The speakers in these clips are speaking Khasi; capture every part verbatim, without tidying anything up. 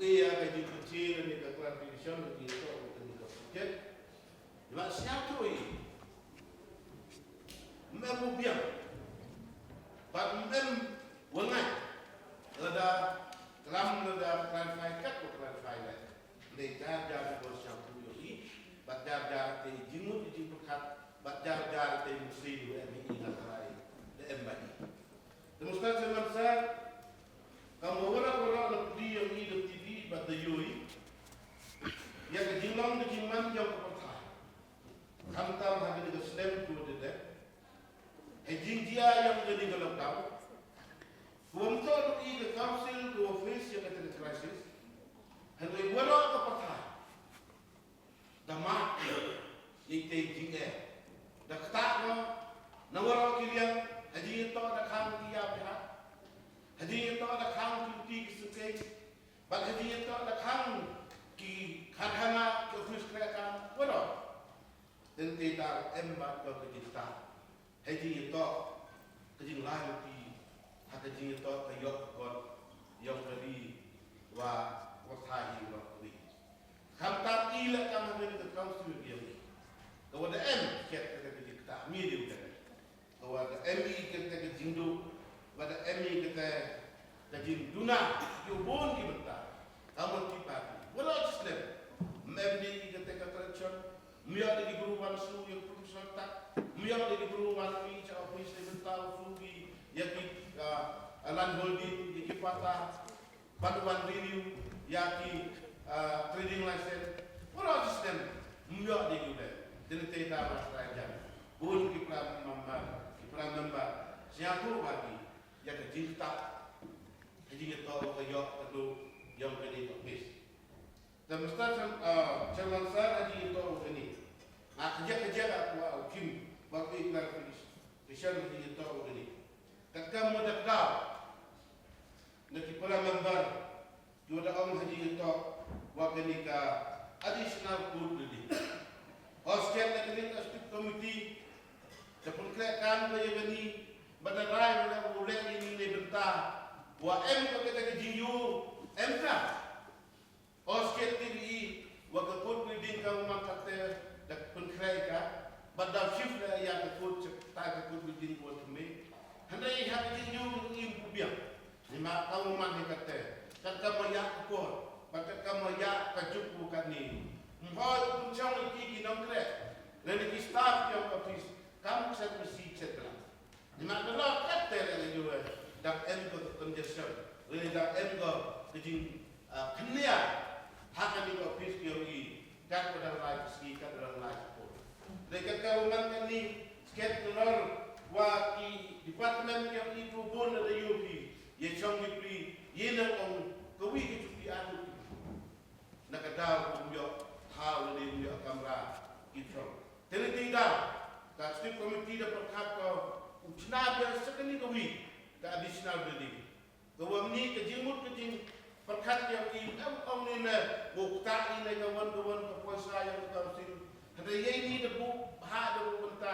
Ïa ka jingpynshai ne ka clarification ka jingïathuh ka jingïathuh. Ba sngewthuh ïa. Mem u biang. Ba mem u ngai. Lada klam lada clarify kat u clarify leh. Dei jar jar ki bor sngewthuh ïa i. Ba jar jar te jingmut jingpyrkhat. Ba jar jar te mesti u em i la trai. Da em ba i. Te Mister Chairman Sir, kam wa waroh waroh la pli ïa ngi da T V bad da ïohi ïa ka jinglong ka jingman jong ka pyrthei. Khamtam ha kane ka snem ko de de. Ha jingjia jong kane ka lockdown. Ko ym toh i ka council ko face ïa ka crisis. Hynrei waroh ka pyrthei. Da mad ïa itei jingeh. Da ktah noh na waroh ki liang, ha jingïathoh da khang ki ïa pyrshah. Ha jingïathoh da khang ki luti ki syngkien. Bad ha jingïathoh da khang ki karkhana, ki office khreh kam waroh. Teng tei da em bad ka jingktah. Ha jingïathoh ka jinglai luti, ha ka jingïathoh ka ïoh ka kot jong ka ri wa, wa tha hi wa ri. Khamtam i la kam ha ka council ïa ngi. Ka wa da em ket ka ka jingktah mi ri ka. Ka wa da em i ka ka jingduh, wa da em i ka ka jingduna ïa u bun ki bynta. Ka mon ki party. Wa la just lem. Mem ni ka ka corruption. Ym ïoh da ki bru wan shu ïa ka professional tak. Ym ïoh da ki bru wan mih sha office ne bynta u shu ki ïa ki, ah, land holding, ïa ki pata. Ban wan renew ïa ki, ah, trading license. Waroh system. Ym ïoh da ki u leh. Dei te da ba trai jan. Bun ki para member, ki para member. Sngewthuh ba ki ïa ka jingktah. Ka jingïathoh ka ïoh ka duh jong kane ka office. Te Mister Chair-, ah, Chairman Sir, ha jingïathoh u kane. Nga kajak kajak ah kwah u Kim, ba u clarification ha jingïathoh u kane. Katkam wa da kdaw na ki para member, ki wa da ong ha jingïathoh wa kane ka additional court building. Hooid, na kane ka executive committee, da pynkhreh kam ka ïa kane, ba da rai wa da u leh ïa kane ne bynta wa em ka kata ka jingïoh, em ka. Hooid, te i wa ka court building ka u man katte da pynkhreh ka, bad da shift leh ïa ka court, sha kata ka court building ka wa thymmai. Hynrei ha ka jingïoh ka im ku biang. Ni ma ka u man hi katte. Katkam wa ïa ka por, bad katkam wa ïa ka juk u kane. Ym hoi u pynshong ïa ki ki nongkhreh. Lane ki staff jong ka office, kam kset masi kset blang. Ni ma ka la katte la ïoh, eh, dang em ko congestion. Lane dang em ko ka jing, ah, khyndiat. Ha kane ka office ki ong i, kat ba dang lai ka sngi, kat ba dang lai ka por. Dei kat ka u man kane, sket ka lor wa ki department ki ong i, ko bun na da ïoh phi, ïa shong ki phi, ïa na ong ka wi ka jong phi atu. Na ka daw kum ïoh thaw lane kum ïoh kamra ki trong. Te lei te daw ka executive committee da pyrkhat ko u chna biang sa kane ka wi ka additional building. Ka wa mynni ka jingmut ka jingpyrkhat ïa ki em ong ne na u kta i ne ka wan ka wan ka poisa ïa ka council. Hynrei ïa ini da buh ha da buh bynta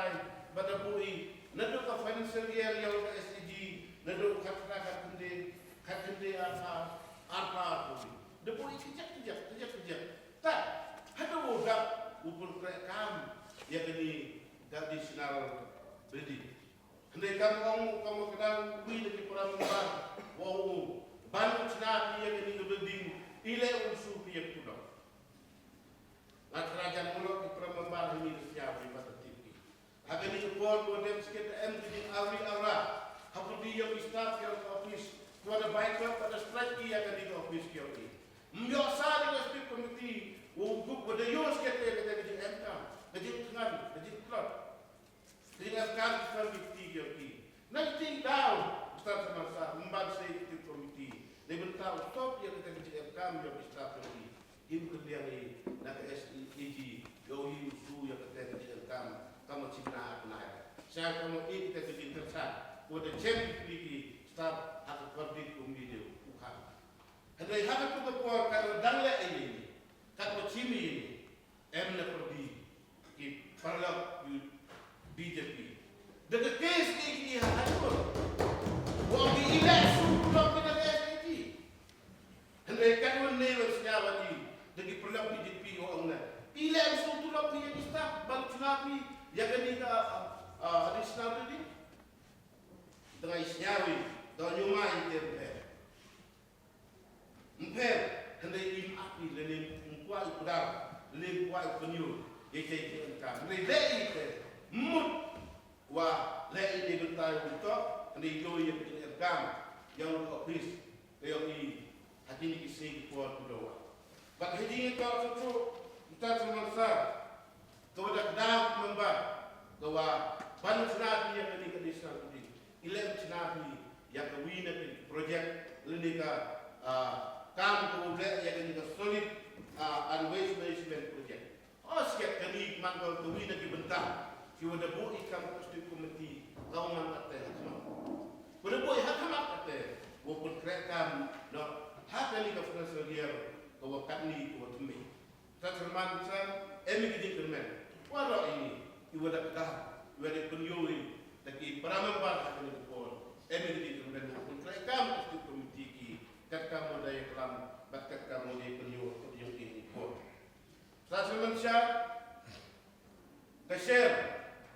ba da buh i naduh ka financial year ïa ka S A G naduh khat khat khat kynde khat kynde ar pha ar pha ar pha. Da buh i kjak kjak kjak kjak. Ta hada u dap u pynkreh kam ïa kane ka additional building. Hynrei kam ong kam ka dang wi na ki para member wa ong ban chna ïa kane ka building i leh u shu phi ïa phi u dong. Nga tharai jan u lok ki para member hynrei da sia wi ba ta tip ki. Ha kane ka por ko dem skit em ki ding awi awa. Ha pudi ïa ki staff ïa ka office. Ko da bai ko da strike ki ïa kane ka office ki ïa ki. Ym ïoh sa da ka executive committee u gup ko da ïoh skit ïa ka jing em kam ka jing thngan ka jing klot. Ka jing em kam ki thngan ki kti ki ïa ki. Na ka jing daw Ustaz Samar Sah ym ban sei ki executive committee. Dei bynta u stop ïa ka jing em kam ïa ki staff ïa ki. Him kyndiang i na ka S E A G ïoh hi u su ïa kata ka jingkam kam wa chim na ap nai. Sa kam wa i kata ka jingkyrchan ko da chem i pli ki staff ha ka kordit ko mi de u kham. Hynrei ha katu ka por kat wa dang leh i ni kat wa chim i ni em na kordit ki paralok yu B J P. Da ka case i ki ha ha tu wa ki i leh su paralok ki da case i ki. Hynrei kan wan ne wan Ïa kane ka, ah, ah, additional reading. Tang ai sñiaw i, to ñiuma i te ym pher. Ym pher, hynrei im ap i lane ym kwah i kudar, lane ym kwah i pynïoh, ïa i te i te em kam. Hynrei leh i te, mut, wa, leh i ne bynta i u to, hynrei ïoh ïa ka jingem kam, ïa u office, ka ïoh i, ha kine ki sngi ki por ki doh. Bad ha jingïathoh shuh shuh, mynta sha mynsa, ka wa da kdaw ki member, ka wa ban chna phi ïa kane ka additional reading. I leh chna phi ïa ka wi na ka project, lane ka, ah, kam ka wa leh ïa kane ka solid, ah, and waste management project. O siat kane man ka ka wi na ki bynta. Ki wa da buh i kam ka state committee, ka wa man ka te ha khmat. Wa da buh i ha khmat ka te, wa pynkreh kam, no, ha kane ka financial year, ka wa katne ka wa thymmai. Sa syrman sa, em i ki jingkyrmen. Waroh ini, i wa da kdaw, i wa da pynïoh i, da ki para member ha kane ka por. Em i ki jingkyrmen, wa pynkreh kam ka state committee ki, katkam wa da ïaklam, bad katkam wa da pynïoh, ka jingkyrmen i por. Sa syrman sa, ka share,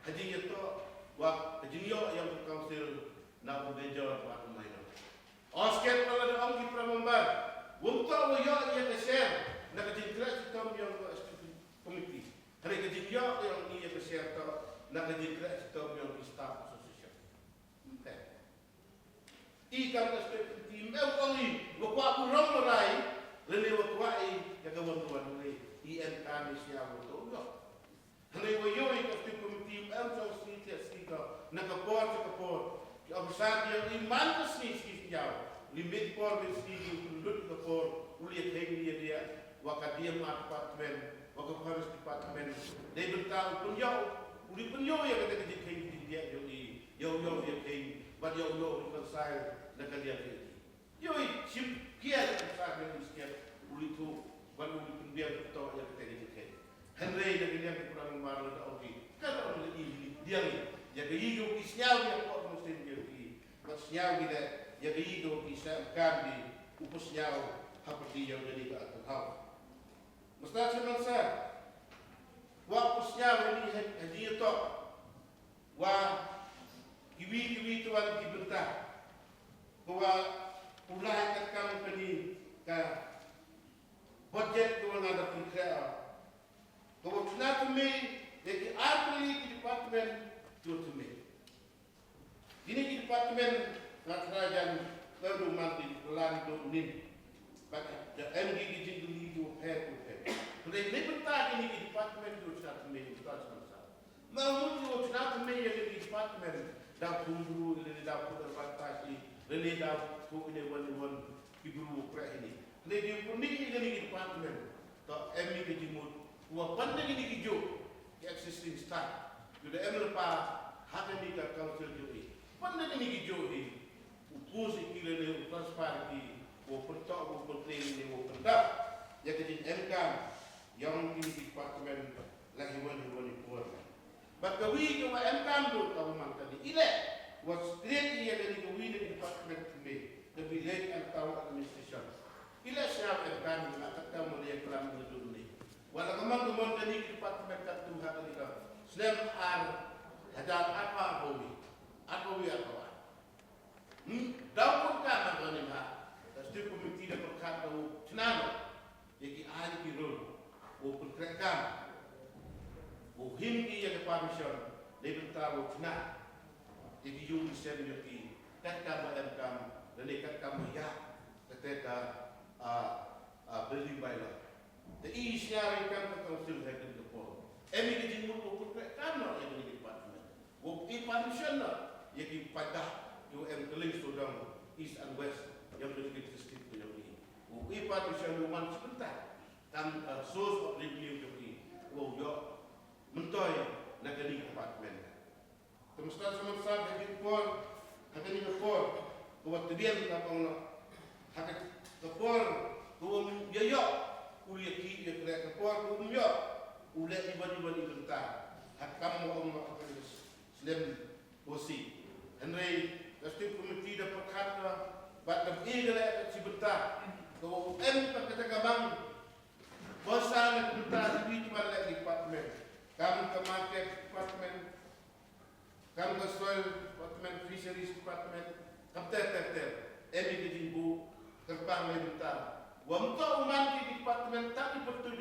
ha jingïathoh, wa, ka jingïoh ïa ka council, na u major, wa u minor. Oscar pala da ong ki para member, wym kwah wa ïoh ïa ka share, na ka jingkreh shitom ïa ka executive committee. Hynrei ka jingïoh ïa ong ïa ka share to, na ka jingkreh shitom ïa ki staff association. Ym pher. I kam ka executive committee, ym em ong i, wa kwah burom wa rai, lane wa kwah i, ïa ka wan wan lane, i em kam i sñiaw wa to ïoh. Hynrei wa ïoh i ka state committee, em song sngi thiah sngi ka, na ka por sha ka por. Ki officer ki ïoh i man ka sngi sngi sngi ïoh. Li miet por miet sngi ki u pynlut ka por, u li ïa thei u li ïa diah, wa ka D M R department, wa ka forest department. Dei bynta u pynïoh, u li pynïoh ïa kata ka jingkheiñ jingdiah ïoh i, ïoh ïoh ïa kheiñ, bad ïoh ïoh reconcile na ka liang ka ïa ki. Ïoh i shim pia ka sa ka ni siat u li tu ban u li pynbiang to ïa ka teng jingkheiñ. Hynrei da ka liang ka pura member la da ong ki. Ka da ong la i li diang i. Ïa ka i ïoh ki sñiaw ïa ko ko sien ïa ki. Ba sñiaw ki le ïa ka i ïoh ki sa kan di u pa sñiaw ha pyrdi ïa ka ni ka atur hau. Masta sa man sa. Wa u sñiaw ni ha ha di to. Wa kiwi kiwi tuan ki bynta. Ko wa u lai ka kam kani ka budget ko wa nga da pynkhia. Ko wa tuna tumi ya ki artili ki department tu tumi. Kini ki department nga try jan ka du man ki plan du nin. But the M D ki jing du ni du phe du phe. Today ni bynta kini ki department du tuna tumi du tuna tumi. Ma mut ïa u tnat mei ïa kane ka department da pun bru, lane da pun advertise, lane da pun ine wan wan ki bru u kreh ini. Lane da pun ni ïa kane ka department. To em ni ka jingmut, wa pan da kine ki jok, ki existing staff. Ïa da em lypa ha kane ka council jok ni. Pan da kine ki jok ni, u pus ïa ki lane u transfer ïa ki, u pyntok, u pyntleng ïa ki, u pyndap ïa ka jingem kam ïa kine ki department. La hi wan hi wan hi por. Bad ka wi ka wa em kam du ka wa man ka ni ile. Wa street ïa ka ni ka wi ni ka department me. Ka village and town administration. Ile siap em kam ni la ka kam ni ka lam ni du ni. Wa la ka man ka man ka ni ka department ka tu ha ka ni ka. Snem ar hajar ar ba wi. Ar ba wi ar ba. Hmm, daw pun ka na ka ni ha. Ka steering committee da pyrkhat ka u chna no. Ïa ki ai ki rul, u pynkreh kam, u him ki ïa ka permission, dei bynta u chna, ïa ki ïung ki sem ïa ki, kat kam ba em kam, lane kat kam ba ïa, kata ka, a, a, building bylaw. Te i share kam ka council ha ka por. Em ïa ki jingmut u pynkreh kam no ïa ki department. Wa i permission na, ïa ki paidbah, ki wa em kylliang sawdong, East and West, ïa ki district, ïa ki. Wa i permission na wan sebentar, kam, uh, source of revenue jong ki, wa ïoh, myntoi, na kani ka department. Te mynta sa mynta, ha kani ka por, ha kani ka por, ka wa tbian ka pang na, ha ka, ka por, ka wa ïa ïoh, u ïa ki, ïa ka por, ka wa ïoh, u leh iban iban iban ta, ha kam wa ong na ka slem, Bosi. Hynrei, ka steering committee da pyrkhat ka, bad da pyrkhat ka leh ka chi bynta. Ka wa em ka kata ka bang, bosa na ka bynta chi bynta leh department. Kam ka market department, kam ka soil department, fisheries department, kam ter ter ter, em ïa ka jingbuh kyrpang na bynta wa ym toh u man ki department tang ki pyrtuid,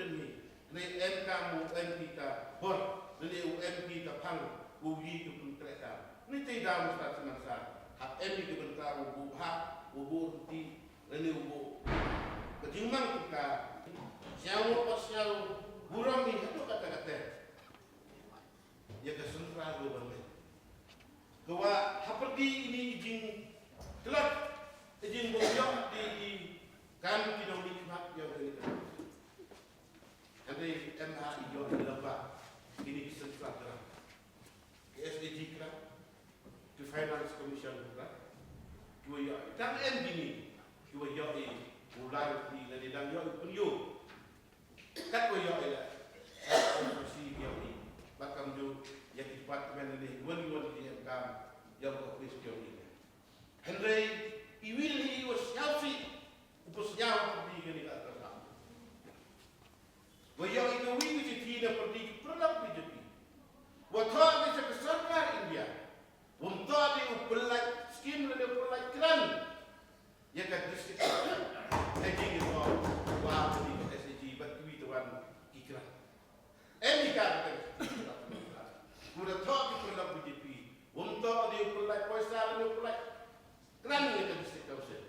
lane em kam u em ki ka bor, lane u em ki ka phang u yi ka pyntrei kam. Ni te da u stad sman sa hap em ïa ka bynta u buh bha, u buh rynti, lane u buh ka jingmang ka. Sñiaw u pat sñiaw burom ïa haduh katta katta ïa ka central government. Ka wa hapyrdi ini i jingkhlad, i jingbym ïoh di i kam ki nongmihkhmat ïa kane ka. Hynrei em ha i ïoh i lamba kini ki central grant, ki S A G grant, ki finance commission grant, ki wa ïoh i tang em kini ki wa ïoh i u lai i lane dang ïoh i pynïoh. Kat wa ïoh i la. Kat wa shi ïoh i. Ba kam ju ïa ki department ni wan wan ki em kam ïoh ka office ïoh i. Hynrei i wi lei i wa sñiaw shi u pa sñiaw pyrdi kani ka ultrasound. Wa ïoh i ka wi ka chithi na pyrdi ki pyrlok B J P. Wa thoh ki sa ka sorkar India. Wym toh di u pynlait skim lane u pynlait grant ïa ka district. Ka jingïathoh wa ka di ka S A G bad kiwi te wan ki grant. Em i ka ka. Ku da thoh ki pynlait B J P. Wym toh di u pynlait poisa lane u pynlait grant ïa ka district council.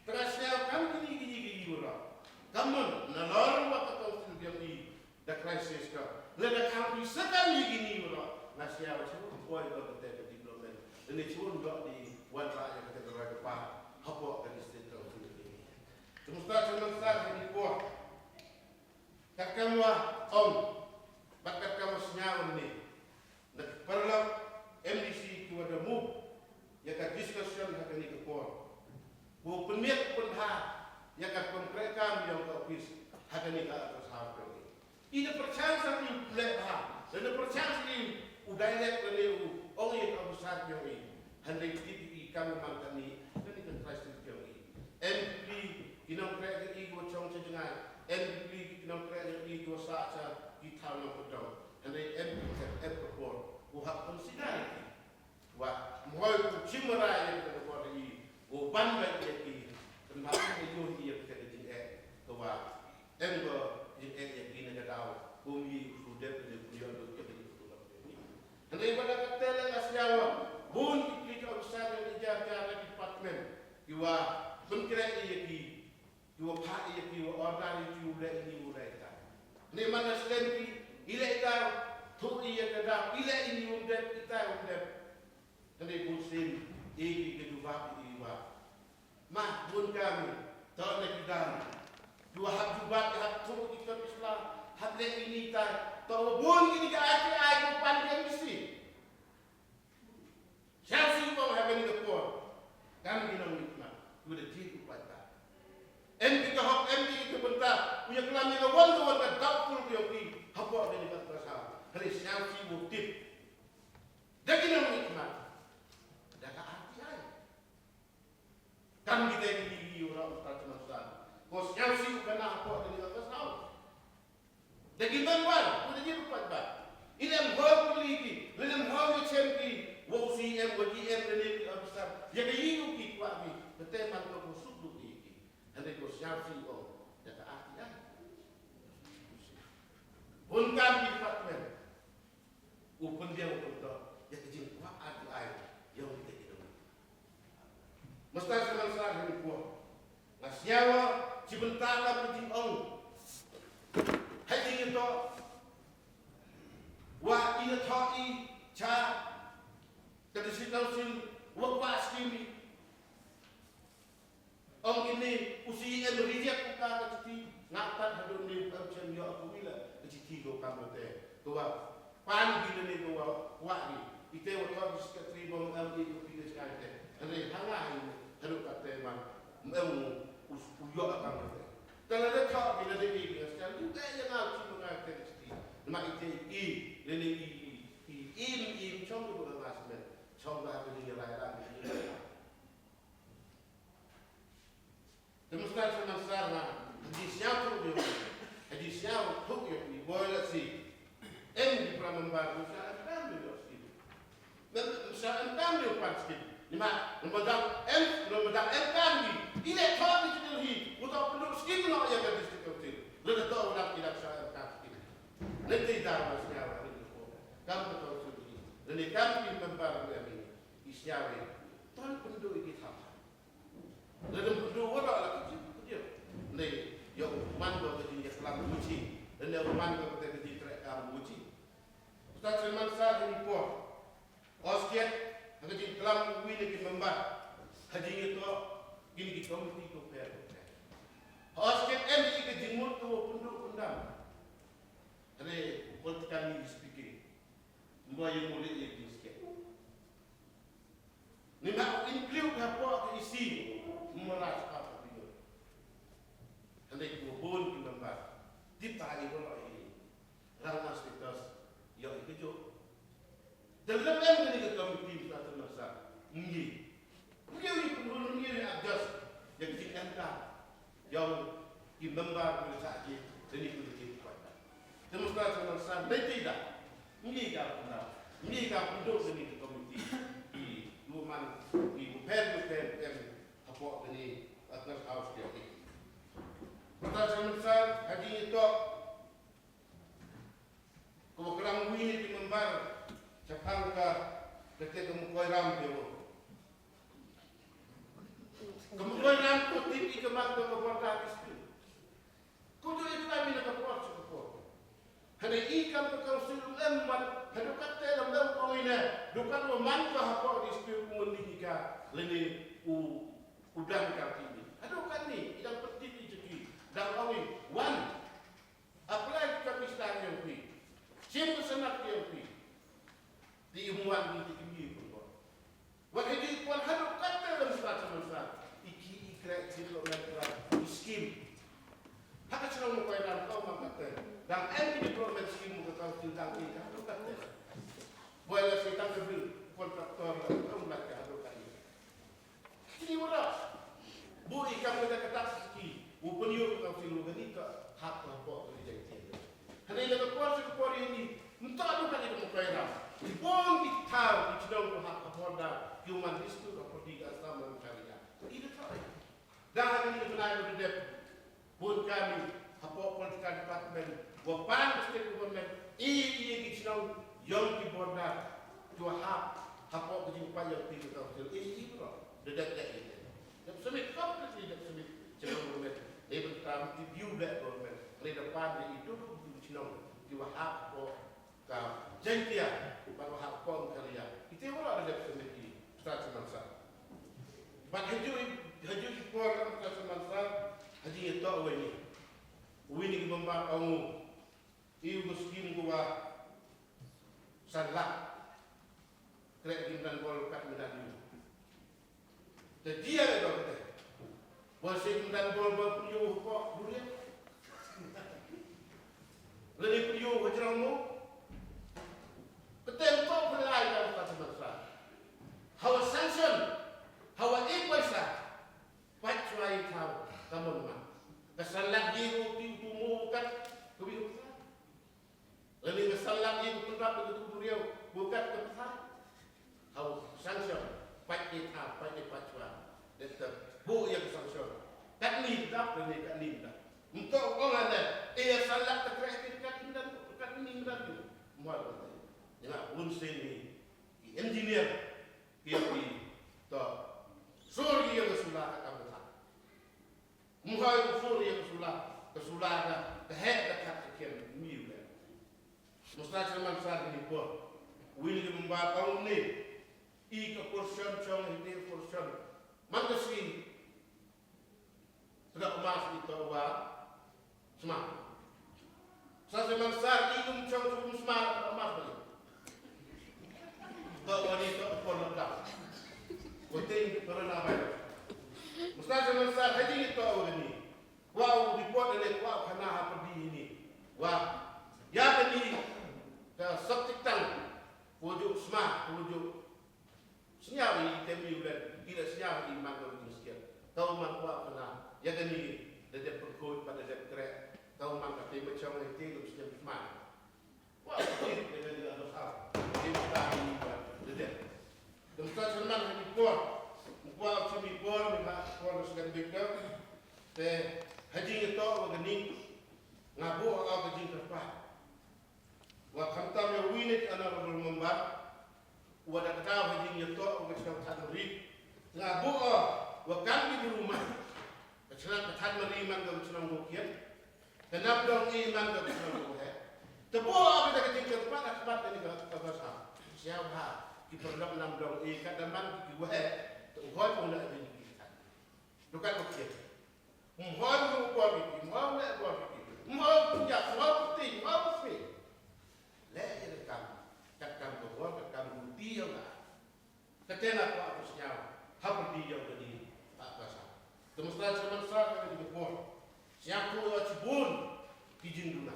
Te nga sñiaw kam kini kini kini waroh. Kam mon nalor wa ka council biang i da crisis ka. Lada kam i sa kam ïa kini waroh, nga sñiaw wa shu poi ba ka te ka development. Lane shu wan ba di wan ba ïa ka te ka roi ka pa hapoh ka district council kini. Te mynta shu nang sa kini por. Katkam wa ong bad katkam wa sñiaw ni. Na ki paralok M D C ki wa da move ïa ka discussion ha kani ka por. Ko pynmiat pynbha ïa ka kam trei kam ïa ka office ha kani ka ultrasound ïa i. I da pyrchang sa i u leh bha, da da pyrchang sa i u direct lane u ong ïa ka officer ïa i. Hynrei ki tip i kam man kani, kani ka crisis ïa i. Em ki pli ki nongtrei ïa i ko chong cha jngai. Em ki pli ki nongtrei ïa i ko sa cha ki thaw nongpyndong. Hynrei em ki em ka por u hap consider ïa ki. Wa mhoi u chim ra ïa ka por ïa i u ban ba ïa ki. Kan ba ka ïoh ïa ka jingeh ka wa em ka jingeh ïa ki na ka daw kum i u su dep ïa u ïoh ïa ka jingeh. Hynrei ba da ka tele nga sñiaw bun ki ki ka officer ïa ki jar jar department ki wa pynkreh ïa ki. Ki wa phah ïa ki wa order ïa ki u leh ini u leh ita. Ni man la slem ki i leh ita, thuh ïa ka dap i leh ini um dep ita um dep. Hynrei bun sien i ki ka jubab i wa. Ma bun kam to ne ki dam. Ki wa hap jubab ki hap thuh ki ka isla hap leh ini ita. To wa bun ini ka ai ki ai ki pan ki mesti. Sñiaw sih u ong ha kani ka por. Kam ki nongmihkhmat ki wa da jied u paidbah. Em ki ka hok, em ki ka bynta u ïa klam ïa ka wan ka wan ka doubtful ka ïong ki hapoh kani ka ultrasound. Hynrei sñiaw sih u tip da ki nongmihkhmat, da ka R T I. Kam kita ki ki u rah u ta chman san. Ko sñiaw sih u kane hapoh kani ka ultrasound. Da ki member, u da jied u paidbah. I lem hoi puli ki, i lem hoi ki chem ki, wa u C M, wa G M, lane ki officer. Ïa ka ïoh ki kwah ki, ka te man ko ko suk du ki ki. Hynrei ko sñiaw sih ong, ïa ka R T I. Bun kam ki department. U pynbiang u pyndoh ïa ka jingkwah R T I ïa u te ki dong. Mynta sha man sa ha ni por nga sñiaw shi bynta ka jingong ha jingïathoh wa i la thoh i cha ka District Council wa kwah skim i. Ong ini u C M reject u ka ka chithi. Nga pat haduh ni u M C M ïoh ka wi la ka chithi ko kam te. Ko wa pan bi ni ko wa wa ni. Ite wa thok secretary bom M E ko pi ka chithi te. Hynrei hanga hi haduh ka te man. Em u u ïoh ka kam te. Ka la de thok bi la de bi ka chithi. Lu ka ïa nga u chi ma nga te ka chithi. Ma ite i ni ni i i i i chong ko ba nga smen. Chong ba ka ni ïa lai lang. Te mynta sha man sar na, ha jingsñiawthooh ïa u, ha jingsñiawthooh ïa u, i boi la si. Em ki para Namar dang em, namar dang em kam ki. I leh thok ki jingkylli. Uto pynduh skim noh ïa ka district council. Lada to u dang ki dang sha em kam skim. Lada i dang ma sñiaw ïa ki ko. Kam ka council ki. Lada kam ki member ïa ki. I sñiaw ïa. To pynduh ïa ki tham. Lada pynduh waroh la ki jingkylli. Lada ïa u man ko ka jingïaklam uji. Lada u man ko ka jingtrei kam uji. Ustad Salman Sar ha i por. Hooid, ha ka jingklam uwi na ki member, ha jingïatoh kine ki komiti ko pher ko pher. Hooid, em hi ka jingmut ka wa pynduh pyndam. Hynrei u political ni speaking. Mba ïa u leh ïa ki sket. Ni ma u include hapoh ka isi. Mba la spa ka pynduh. Hynrei ko bun ki member. Tip ta i ko lo i. Rang na status. Ïa i ka jok. Te lem em kane ka komiti Ustad Salman Sar. Ngi. Ngi ïa pynrun ngi ïa adjust. Ïa ka jingem ka. Ïa ki member ki sa ki. Te ni ki ki. Te Ustad Salman Sar. Dei ti da. Ngi ka pynda. Ngi ka pynduh kane ka komiti. Ki duman. Ki bupen bupen em. Hapoh kane. Atas house ki. Ustad Salman Sar. Haji tok. Ko klam wi ni ki member, chaphang ka, ka te ka mukoi ram te wo. Ka mukoi ram ko tip i ka mat ka ka por ta ki sku. Ko tu i klam i na ka por cha ka por. Hynrei i kam ka council em mat, hadu kat te lam em ong i ne, du kat wo man ka hapoh ki sku ko ngi ni ka, lene u, u dan ka ti ni. Hadu kat ni, i dang pynti ni jeki, dang ong i, wan, Apply ka Pakistan ïa phi. Shim ka sanad ïa phi. Di i muan di ti kini pun ko. Wat ha di pun hadu kata lam sa sa sa. Iki i kre di lo na kra. I skim. Ha ka chnong mo ko ïa ko ma kata. Dang em di development skim mo ka kau skim dang ki hadu kata. Boy la si tang ka bil kontraktor la ka um la ka hadu kata. Kini wara. Bu i kam kata kata siki. U pynïoh ka kawsi lu kani ka hap ka hapoh ka rijang tiang. Hynrei la ka por sa ka por ini. Nta du kani ka mukai ram. Ki bun ki thaw ki chnong ka hap ka por da. Ki uman district ka por di ka Assam man ka ria. Ki da thaw. Da kani ka bnai ka dep. Bun kami, hapoh political department, wa pan state government, i, i, ki chnong, yong ki border, ki wa hap, hapoh ki jingpait yong ki council, i, i, bro, the debt, debt, debt. Debt submit, completely debt submit, chnong government, ni bentam, ki view black government, ni depan, ni itu, ki chnong, ki wa hap, hapoh, Ka Jaintia, bad wa hap kong ka ria. Ite wa la dep sendiri, Ustaz Salman Sar. Bad haju, haju i por Ustaz Salman Sar, haji ito wa ini. Wa ini ki member ong u. I u skim ko wa san lak. Krek ki mdan bol kat mdan yu. Te dia le dok te. Bol sik mdan bol bol pun yu ko buria. Leni pun yu ko jrong mo. Te tem ko pun lai ka ka masa. Hawa sanction. Hawa e paisa. Pat chwa i thaw. Ka mon ma. Ka san lak di ko ti tu mo kat. Ko bi ko. Lane ka san lak ïa ka pynrap ïa ka tu duriaw, bukat ka pynrap. Hau sanction, pat ïa ka, pat ïa ka chwa. Dep tep, bu ïa ka sanction. Kat ni dap, lane kat ni dap. Mto ong ane, eh, ïa san lak ka kreh ïa kat ni dan, kat ni dan tu. Mual kat ni. Ïa bun sien ni, ki engineer, ki, ki, to. Sur ïa ka sula ka kam ka. Mhoi u sur ïa ka sula, ka sula ka, ka heh ka khat ka khian mi u leh. Musta chairman sar ni por. Win ki member ong ni. I ka portion chong hi te portion. Man ka si. Tengah emas i to wa. Sma. Sa se man sar i um chong chong um sma la ka mas bali. To wani to pon lockdown. Ko ting coronavirus. Musta se man sar haji to wani. Wa u report ne wa khana ha padi ini. Wa ya kani ka septic tank. Ko ju sma, ko ju Sñiaw i tem i u leh, i la sñiaw i man ka jingskiat. Tau man kwah kena, ïa kani, da dep pyrkhuid, bad da dep kreh. Tau man ka te ma chong i te lum sñiaw i man. Kwah, ïa kani la dosa. Te ma ta i man, da dep. Dum sa chon man ha i por. Te ha jingïatoh wa kani nga buh ka jingkyrpad wa khamtam ïa uwei na ki honorable member wa da kdaw ha jingïatoh wa ka shnong Thadmari. Nga buh wa kam ki bru man ka shnong Thadmari man ka shnong Bokian. Te nap dong i man ka shnong Bohe. Te buh ka jingkyrpad ha khmat kani ka basa. Sngewbha ki paralok nam dong i ka da man ki wahe. Te u hoi pung na jingkyrpad. Dukan Bokian. Mhoi mu bor ki, mhoi mu bor ki, mhoi mu ya, mhoi mu ti, mhoi mu smi. Le ïa ka kam, ka kam ka bor, ka kam mu ti ïa nga. Ka tena ko aku sñiaw, ha pyrdi ïa u dani, ha ka sa. Te mynta sa man sa ka dei ka bor. Sñiaw ko ïa chibun ki jingduna.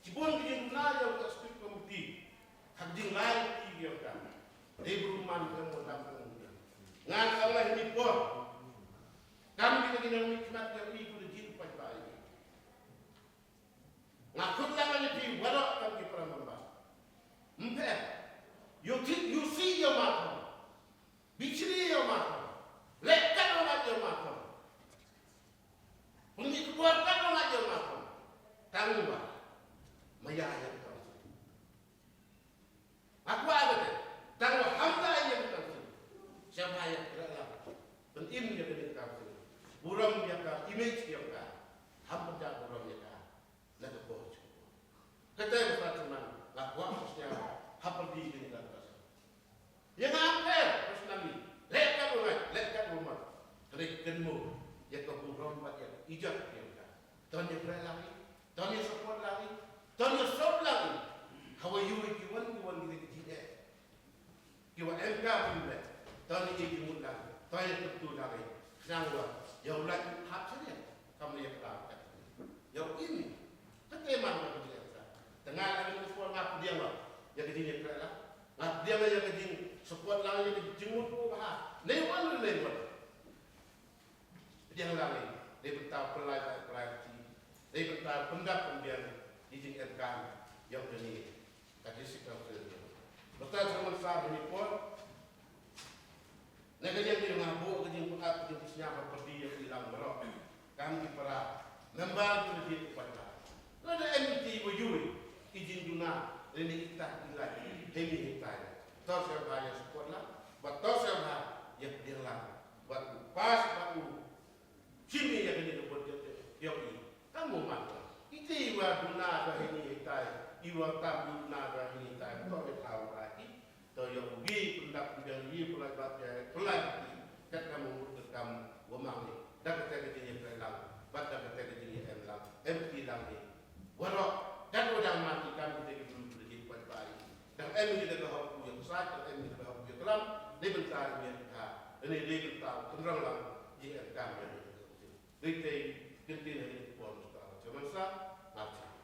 Chibun ki jingduna ïa u ka street committee. Hak jinglai ki ïa ka. Dei bru man ka mo dam ka mo. Ngan ka la hini por. Kam ki ki nang ni kmat ïa u i ku da jin paidbah i. Nga khut lang ïa phi waroh kam ki para member. Ym pher. Ïoh thik ïoh si ïa ma thong. Bichri ïa ma thong. Leh kat ïa ma thong. Pynmih khuar kat ïa ma thong. Tang ba ma ïa ïa ka thong. Nga kwah ba te tang ba ham da ïa ka thong. Sngewbha ïa ka la. Pynim ïa ka thong. Burom ïa ka image ïa ka. Ham pynjah burom ïa ka. Na ka por. Kata ka sa tymmen nga kwah sñiaw ha pyrdi ka ni ka sa. Ïa nga am pher personally, leh kat u ngai, leh kat u mat. Hynrei kynmaw ïa ka burom bad ïa ka ijot ïa ka. Ton ïa pyrshah lang i, ton ïa support lang i, ton ïa sop lang i. Hawa ïoh ki wan ki wan ki jingeh. Ki wa em ka phi me. Ton ïa ki mut lang, ton ïa kyntu lang i. Khnang wa ïa u lait hap sa ïa. Kam ïa ka kat. Ïa u im. Ka te man ka jingeh sa. Te nga la ka por nga pdiang la. Ïa ka jingeh la. Nga pdiang ïa ka jing support lang ïa ka jingmut ko ba. Nei wan nei wan. Pdiang lang ïa. Dei bynta pynlait ba pynlait ki. Dei bynta pyndap pynbiang ïa jingkam ïa u dani. Ka district council. Bynta sa man sa ni por. Na ka jingeh nga buh ka jingpynkhat ka jingpynsñiaw ka pyrdi ïa ki lang baroh. Kam ki para member ki pyrdi ki pynlait. Lada em ki wa ïoh ki jingduna lane ita ki lai hynni hitai. To sngewbha ïa support lang bad to sngewbha ïa pdiang lang bad u pass bad u shim ïa kane ka bor ïa ïa ki. Kam u man. Ita i wa duna da hynni hitai, i wa tam duna da hynni hitai. To ïa thaw ba ki. To ïa u wi pyndak pynbiang wi pynlait bad ïa pynlait ki. Kat kam u mut kat kam wa mang ni. Da kata ka jingïapyrshah lang bad da kata ka jingïaem lang. Em ki lang ni. Waroh, kat wa dang man ki kam kita ki bru ki jingpynbha. Dang em kita ka hok u ïa pynshai, dang em kita ka hok u ïa klam, dei bynta ïa ka, dei bynta pynrang lang jingïakam ïa ka. Dei te kyntien ha ki por mynta. Te mynta,